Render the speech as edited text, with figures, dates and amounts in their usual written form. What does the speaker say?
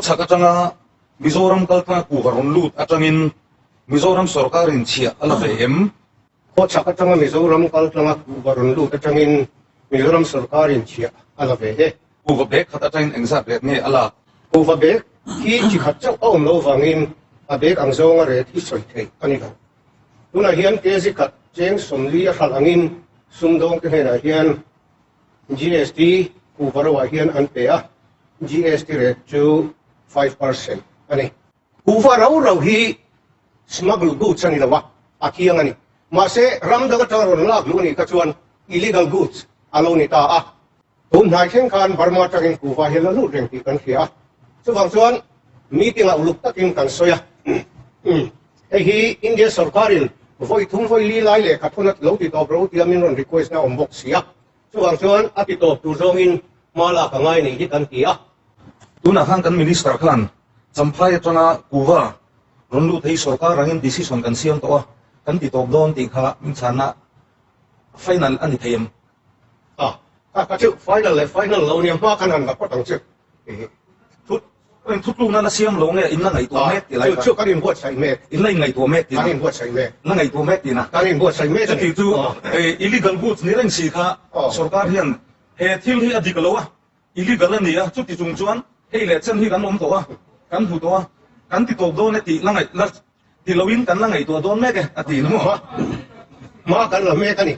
Khawchhak atanga Mizoram kaltlang kuhva rawn lut atangin Mizoram sorkarin chhiah a la ve em? Khawchhak atanga Mizoram kaltlanga kuhva rawn lut atangin Mizoram sorkarin chhiah a la ve e. Kuhva bag khat atangin engzat ret nge a lak? Kuhva bag hi chi khat chauh a awm lo vangin a bag ang zawnga ret hi sawi theih a ni lo. Tunah hian kg khat cheng 40 a hralh angin sumdawngte hnenah hian GST kuhva roah hian an pe a, GST rate chu 5% a ni. Kuhva ro ro hi smuggle goods a ni lo a, a thiang a ni. Mahse, ram dang atanga rawn lak luh a nih kha chuan illegal goods a lo ni ta a. Tun hnai thleng khan Burma atangin kuhva hi a la lut reng tih kan hria a. Chuvang chuan meeting ah uluk takin kan sawi a. Hei hi India sorkarin vawi thum vawi li lai lehkha thun a lo ti tawp ro tia min rawn request na awm bawk si a. Chuvang chuan a ti tawp tur zawngin hma lak a ngai nei hi kan ti a. Tunah khan kan Minister khan Champhai atanga Kuva rawn lut hei sorkar angin decision kan siam tawh a, kan ti tawp dawn tih kha min chhanna final a ni thei em? A, ka ka chu final leh final lo nia hma khan han la phawt ang chu. Thut in thutlukna la siam lo nge in la ngaihtuah mek ti lai kha. Chu chu kan inbuatsaih mek. In la inngaihtuah mek tina. Kan inbuatsaih mek. La ngaihtuah mek tina. Kan inbuatsaih mek a ni. Chuti chu illegal goods ni reng si kha sorkar hian he thil hi a dik lo a, illegal a ni a, chuti chung chuan hei leh chen hi kan awm tawh a, kan hmu tawh a, kan ti tawp dawn e tih la ngaih la ti loin kan la ngaihtuah dawn mek e a ti ni maw? Hma kan la mek a ni.